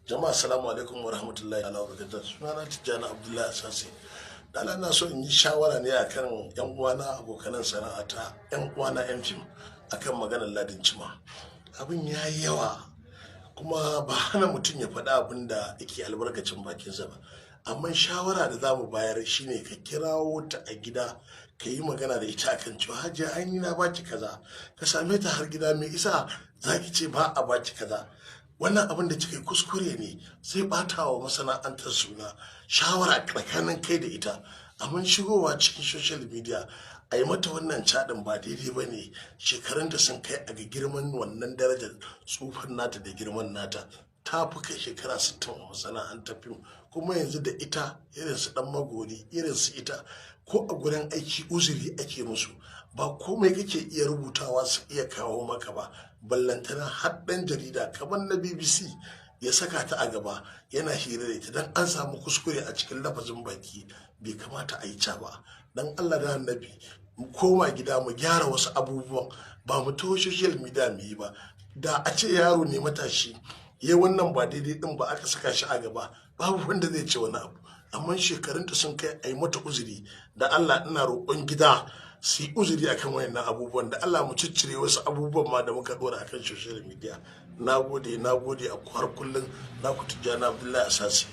Jama'a, assalamu alaikum wa rahmatullahi wa barakatuh. Sunana Tijjani Abdullahi Asase. Dala na so in yi shawara ne akan yan uwana, abokanan sana'ata, yan uwana yan fim, akan maganar Ladin Cima. Abin ya yi yawa, kuma ba hana mutum ya faɗi abin da yake albarkacin bakinsa ba. Amma shawara da za mu bayar shine ka kirawo ta a gida, ka yi magana da ita akan cewa, "Hajiya, an yi na baki kaza." Ka same ta har gida, "Mai isa zaki ce ba a baki kaza? Wannan abin da kika yi kuskure ne, sai bata wa masana'antar suna." Shawara tsakanin kai da ita. Amma shigowa cikin social media a yi mata wannan caɗin ba daidai ba ne. Shekarun da sun kai a ga girman wannan darajar tsufan nata da girman nata, ta fi kai shekara 60 a masana'antar fim. Kuma yanzu da ita, irin su Dan Magori, irin su ita, ko a gurin aiki uzuri ake musu. Ba komai kake iya rubutawa su iya kawo maka ba, ballantana har ɗan jarida kamar na BBC ya saka ta a gaba yana hira da ita. Dan an samu kuskure a cikin lafazin baki, bai kamata a yi ca ba. Dan Allah da Annabi, mu koma gida mu gyara wasu abubuwan, ba mu taho social media mu yi ba. Da a ce yaro ne matashi ya wannan ba daidai din ba, aka saka shi a gaba, babu wanda zai ce wani abu. Amma shekarunta sun kai a yi mata uzuri. Da Allah ina roƙon gida su yi uzuri akan wayannan abubuwan. Da Allah mu ciccire wasu abubuwan ma da muka dora akan social media. Na gode, na gode. A har kullum na ku, Tijjani Abdullahi Asasi.